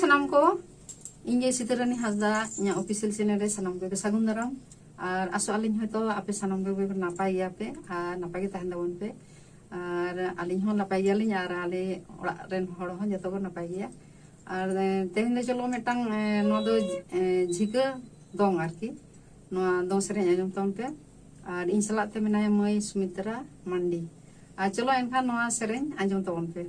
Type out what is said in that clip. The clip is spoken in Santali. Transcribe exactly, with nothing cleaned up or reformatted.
ᱥᱟᱱᱟᱢ ᱠᱚ, ᱤᱧ ᱜᱮ ᱥᱤᱛᱟᱹᱨᱟᱱᱤ ᱦᱟᱸᱥᱫᱟ, ᱤᱧᱟᱹᱜ ᱚᱯᱷᱤᱥᱤᱭᱟᱞ ᱪᱮᱱᱮᱞ ᱨᱮ ᱥᱟᱱᱟᱢ ᱠᱚᱜᱮ ᱥᱟᱹᱜᱩᱱ ᱫᱟᱨᱟᱢ᱾ ᱟᱨ ᱟᱥᱚᱜ ᱟᱹᱞᱤᱧ ᱦᱚᱭᱛᱳ ᱟᱯᱮ ᱥᱟᱱᱟᱢ ᱠᱚᱜᱮ ᱱᱟᱯᱟᱭ ᱜᱮᱭᱟᱯᱮ ᱟᱨ ᱱᱟᱯᱟᱭ ᱜᱮ ᱛᱟᱦᱮᱱ ᱛᱟᱵᱚᱱ ᱯᱮ᱾ ᱟᱨ ᱟᱹᱞᱤᱧ ᱦᱚᱸ ᱱᱟᱯᱟᱭ ᱜᱮᱭᱟᱞᱤᱧ ᱟᱨ ᱟᱞᱮ ᱚᱲᱟᱜ ᱨᱮᱱ ᱦᱚᱲ ᱦᱚᱸ ᱡᱚᱛᱚ ᱠᱚ ᱱᱟᱯᱟᱭ ᱜᱮᱭᱟ᱾ ᱟᱨ ᱮ, ᱛᱮᱦᱮᱧ ᱫᱚ ᱪᱚᱞᱚ ᱢᱤᱫᱴᱟᱝ, ᱮ, ᱱᱚᱣᱟ ᱫᱚ, ᱮ, ᱡᱷᱤᱠᱟᱹ ᱫᱚᱝ ᱟᱨᱠᱤ, ᱱᱚᱣᱟ ᱫᱚᱝ ᱥᱮᱨᱮᱧ ᱟᱸᱡᱚᱢ ᱛᱟᱵᱚᱱ ᱯᱮ᱾ ᱟᱨ ᱤᱧ ᱥᱟᱞᱟᱜ ᱛᱮ ᱢᱮᱱᱟᱭᱟ ᱢᱟᱹᱭ ᱥᱩᱢᱤᱛᱨᱟ ᱢᱟᱱᱰᱤ᱾ ᱟᱨ ᱪᱚᱞᱚ ᱮᱱᱠᱷᱟᱱ ᱱᱚᱣᱟ ᱥᱮᱨᱮᱧ ᱟᱸᱡᱚᱢ ᱛᱟᱵᱚᱱ ᱯᱮ᱾